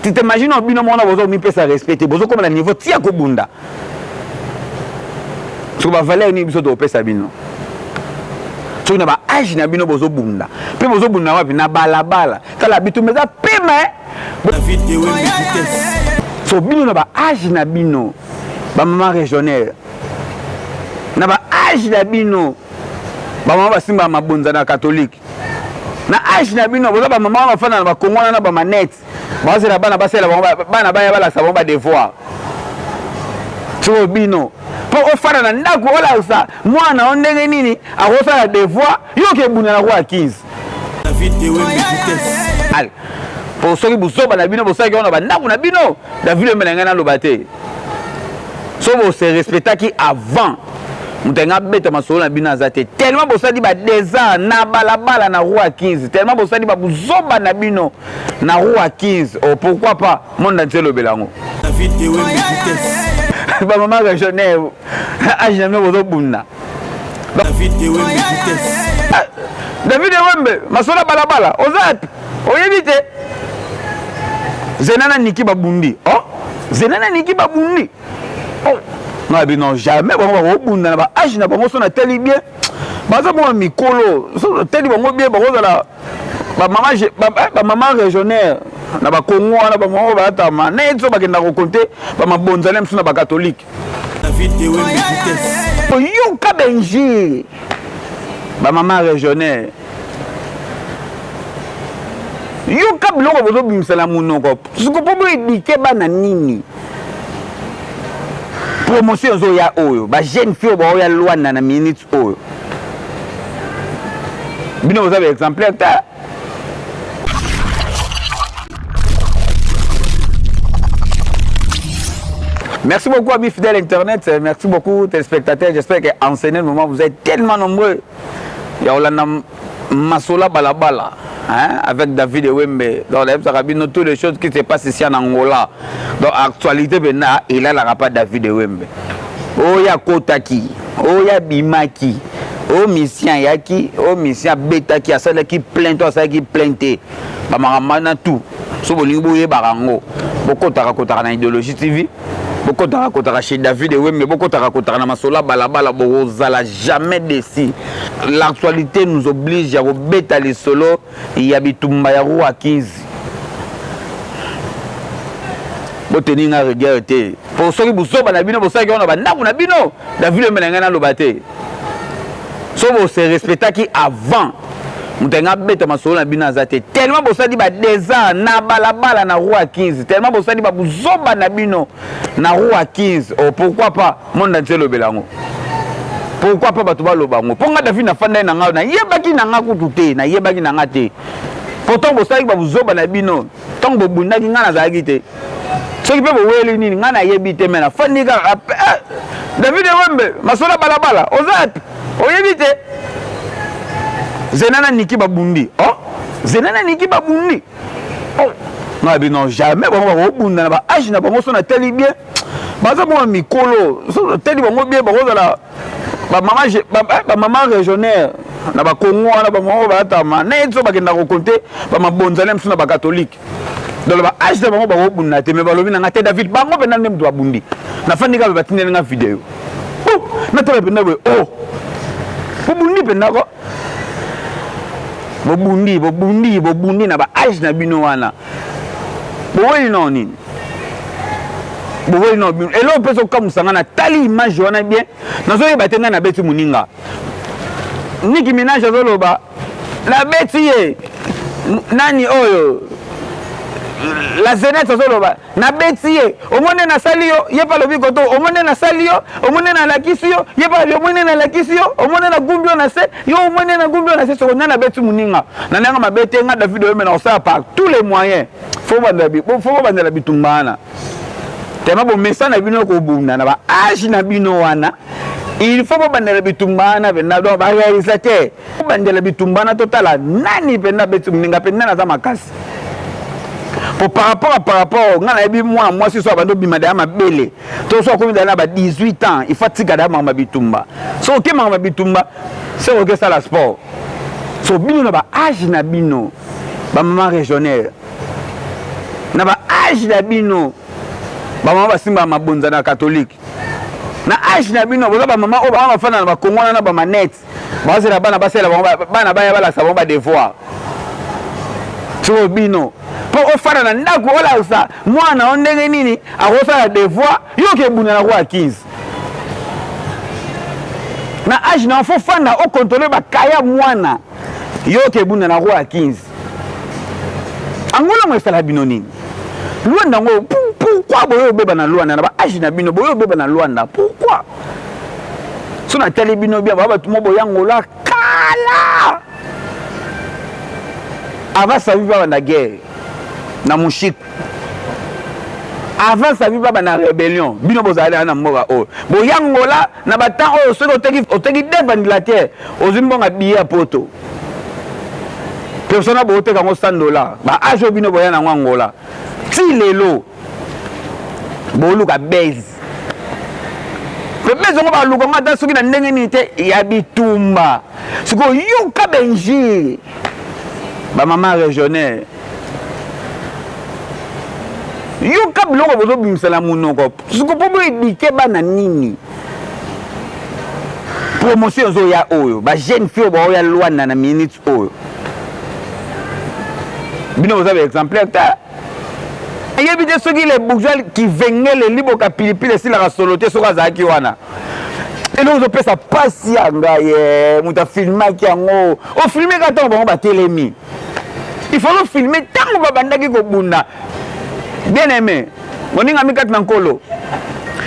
Tu t'imagines bino moko na bozo mipesa respect te, bozo koma na niveau ti ya kobunda. Soki ba valeur nini biso topesa bino? Soki na ba age na bino bozo bunda, pe bozo bunda wapi? Na balabala. Tala bitumba eza pema eh. David Ewembe vitesse. So bino na ba age na bino ba maman regionaire na ba age na bino ba mama basimba mabonza na catholique na age na bino boza ba mama bafanda na ba Congo wana na ba manette bazela bana basala bango bana baya balakisa bango ba devoir sikoyo bino mpo ofanda na ndako olakisa mwana o ndenge nini akosala devoir yo okebunda na roi 15 David Ewembe vitesse. Ale po soki buzoba na bino bosalaki yango na bandako na bino David Ewembe na ngai naloba te so bose respectaki avant moto alingi abeta masolo na bino aza te tellement bosali ba desart na balabala na roi 15 tellement bosali ba buzoba na bino na roi 15 oh, pourquoi pas monde entier elobela yango David Ewembe vitesse. ba mama regionaire age na bino bozobunda David Ewembe vitesse. Ah, David Ewembe masolo ya balabala oza wapi oyebi te Zena na Niki babundi oh Zena na Niki babundi oh nga bino jamais bango bakobunda na ba age na bango so natali bien baza mwa mikolo so natali bango bien bakozala bamama bamama regionaire na bakongo wana bamama balatama na ye so bakenda kokonte bamabonzane mosusu na bakatolike David Ewembe vitesse. Yoka benji ba mama regionaire yoka biloko bozobimisa na monoko siko mpo boedike bana nini promotion ezoya oyo ba jeune fille oyo baoya lwanda na minute oyo bino boza ba exemplaire te Merci beaucoup amis fidèles internet, merci beaucoup téléspectateurs. J'espère qu'en ce moment vous êtes tellement nombreux. Il y a Olanda Masola Balabala hein, avec David Ewembe. Donc là, toutes les choses qui se passent ici en Angola. Donc actualité maintenant, il a la pas David Ewembe. Oya Kotaki, Oya Bimaki. O musicien ayaki, o musicien abetaki, asalaki plein to asalaki plein te. Ba makambo wana tout. So bolingi boyebaka yango. Bokotaka kotaka na Idéologie TV, bokotaka kotaka chez David Ewembe, bokotaka kotaka na masola balabala, bokozala jamais déçu. L'actualité nous oblige ya kobeta lisolo ya bitumba ya Roi 15. Boteni nga rigueur te. Po soki buzoba na bino bosalaki yango na bandako na bino, David Ewembe na ngai naloba te. So bo se respectaki avant moto alingi abeta masolo na bino aza te tellement bosali ba desart na balabala na roi 15 tellement bosali ba buzoba na bino na roi 15 oh, pourquoi pas monde entier elobela yango pourquoi pas bato baloba yango mpo nga David nafandaki na nga nayebaki na nga kutu te nayebaki na nga te pourtant bosalaki babuzoba na bino ntango bobundaki ngai nazalaki te soki mpe boweli nini ngai nayebi te me nafandi kaka eh, David Ewembe masolo ya balabala oza wapi oyebi te Zena na Niki babundi oh Zena na Niki babundi oh ngai bino jamais bango bakobunda na ba age na bango so natali bien baza mwa mikolo so natali bango bien bakozala bamama bamama regionaire na bakongo wana bamama balatama na ye so bakenda kokonte bamabonzane mosusu na bakatolike donc ba age na bango bakobunda te mais balobi na nga te David bango mpenza nde moto babundi nafandi kaka batindeli nga video oh, natala mpenza boye oh bobundi mpenza ko bobundi bobundi bobundi na ba age na bino wana boweli nao nini boweli nao bino eloko mpe ezokamwisa nga natali image wana bien nazoyeba te ngai nabeti moninga Nicki Minaj azoloba nabeti ye nani oyo la zenete azoloba nabeti ye omoni nde nasali yo ye mpe alobi koto omoni nde nasali yo omoni nde nalakisi yo ye mpe alobi omoni nde nalakisi yo omoni nde nagumbi yo na se yo omoni nde nagumbi yo na se soko nani abeti moninga na ndenge mabe te nga David Oyembe na kosala par tous les moyens fo bobandela bitumba wana tema bomesana bino kobunda na ba age na bino wana il faut bobandela bitumba wana mpenza donc barealisateur bobandela bitumba wana totala nani mpenza abeti moninga mpe nani aza makasi po par rapport à par rapport ngai nayebi mwana mwasi so abandi obima daya mabele to so akomi daya na ba 18 ans il faut atika daya makambo ya bitumba so oke makambo ya bitumba se oke sala sport so bino na ba age na bino bamama regionaire na ba age na bino, bamama basimbaka mabonza na katolike, na age na bino boza bamama oyo bamama bafanda na bakongo wana na bamanete, bazela bana basalela bango, bana baya balakisa bango badevoir. Sikoyo bino mpo ofanda na ndako olakisa mwana o ndenge nini akosala devoir, yo okebunda na roi 15 na age na fo fanda okontrole bakaya mwana, yo okebunda na roi 15. Angola ngo esala bino nini? Luanda ngo pourquoi boyo obeba na Luanda na ba age na bino, boyo obeba na Luanda pourquoi? So natali bino bien, ba bato mo boya Angola kala avant Savimbi babanda guerre na Mushiku, avant Savimbi babanda rébellion, bino bozali na mboka oyo boya Angola na ba temps oyo soki oteki deux ventilateurs ozwi mbongo billet ya poto. Persona boteka yango 100 $, ba age oyo bino boya nango Angola ti lelo boluka base mpe base yango baluka yango ata soki na ndenge nini te ya bitumba. Sikoyo yoka benjire bamama régionnaire, yoka biloko bozobimisa na monoko. Siko mpo boedike bana nini? Promotion ezoya oyo bajeune fille oyo baoya Lwanda na minute oyo, bino boza baexemplaire te. Nayebi te soki le bourgeois kivengele liboka pilipili esilaka solo te. Soki azalaki wana, eloko ozopesa mpasi ya ngai, moto afilmaki yango, ofilme kaka ntango bango batelemi. Il faut filmer ntango babandaki kobunda. Bien aimé, moningami kati na Nkolo,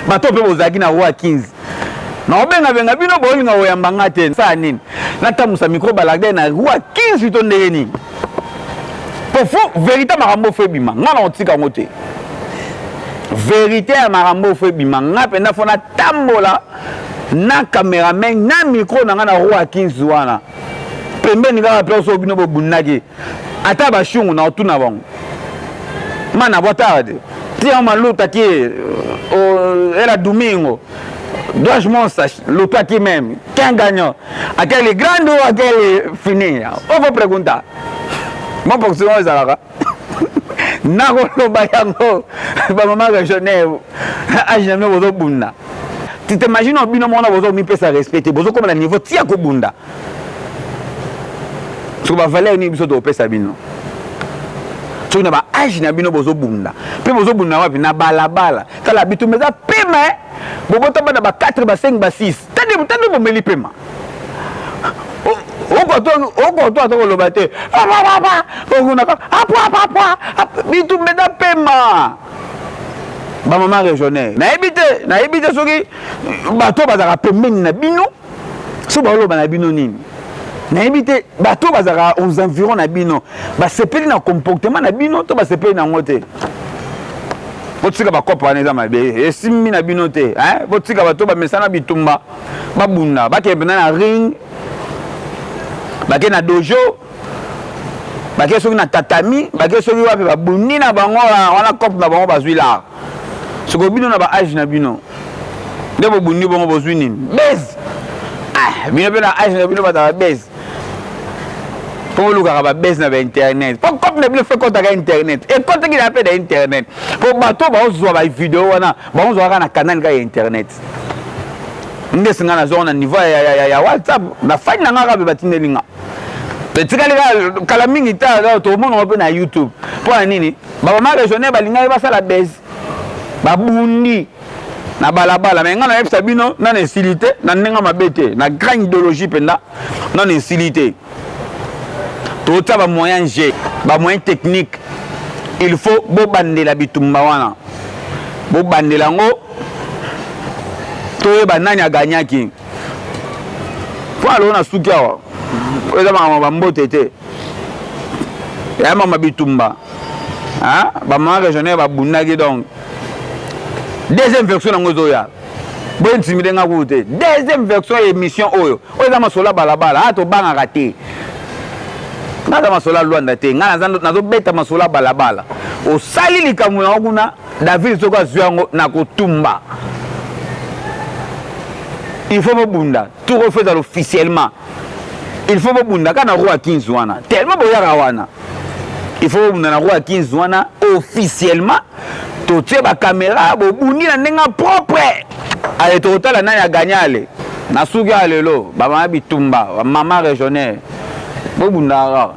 bato mpe bozalaki na roi 15, naobengabenga bino, bolinga koyamba nga te. Sala nini? Natambusa micro baladeur na roi 15 to ndenge nini? Po faut vérité makambo faut ebima. Nga na kotika yango te. Vérité ya makambo faut ebima. Nga mpenza faut natambola na cameraman na micro na nga na roi 15 wana pembeni kaka place oyo bino bobundaki. Ata bashungu na otuna bango mana, boa tarde, tinha uma luta aqui, era domingo, duas moças lutou aqui mesmo, quem ganhou, aquele grande ou aquele fininho? Eu vou perguntar. Mo portion ezalaka nakoloba yango. Bamama régionnaire, age na bino bozobunda, tu t'imagines, bino mona bozomipesa respect te, bozokoma na niveau tia kobunda. Soki bavaleur nini biso tokopesa bino soki na baage na bino bozobunda? Mpe bozobunda wapi? Na balabala. Tala bitumba eza pema, bobota bana ba 4, ba 5, ba 6, tande tande bomeli pema, okoto ata koloba te, okunaka apwa bitumba eza pema. Bamama régionnaire, nayebi te, nayebi te soki bato bazalaka pembeni na bino so baoloba na bino nini. Nayebi te bato bazalaka aux environs na bino basepeli na comportement na bino to basepeli nango te. Botika bakopa wana, eza mabe, esimbi na bino te. Botika bato bamesana bitumba, babunda, bakende mpenza na ring, bake na dojo, bake soki na tatami, bake soki wapi, babundi na bango wana, cope na bango bazwi lar. Sikoyo bino na baage na bino nde bobundi bongo, bozwi nini? Base. Ah, bino mpe na age na bino bazala base mpo bolukaka babase na bainternet, mpo cope na bino fe ekɔtaka internet, ekɔtaki na mpe na internet, mpo bato baozwa bavideo wana, baozwa kaka na canal kaka ya internet. Nde singa nazwa na niveau ya WhatsApp na fani na nga kaka mpe batindeli nga. Etikali kaka kala mingi ta tomonango mpe na YouTube. Mpo na nini bamama régionnaire balingaki basala base, babundi na balabala? Me ngai nayebisa bino, nano esili te. Na ndenge mabe te, na grande idéologie mpenza, nano esili te. Totia bamoyen g, bamoyen technique. Il faut bobandela bitumba wana, bobandela yango, toyeba nani aganyaki. Mpo aloo na suki awa, oyo eza makambo bambote te, ya mama bitumba. Bamama régionnaire babundaki, donc deuxième version nango ezoya. Bointimide nga kutu te. Deuxième version ya émission oyo, oyo eza masolo ya balabala. A tobangaka te, nga aza masolo ya Lwanda te, nga nazobeta masolo ya balabala. Osali likambo yango kuna, David soki azwi yango na kotumba. Il faut bobunda tour oyo, faut ezala officiellement. Il faut bobunda kaka na roi 15 wana, tellement boyaka wana. Il faut bobunda na Roi 15 wana officiellement, totie bacaméra, bobundi na ndenge propre. Ale, tokotala nani aganya. Ale, na suki ya lelo, bamama bitumba, bamama régionnaire, bobundaka.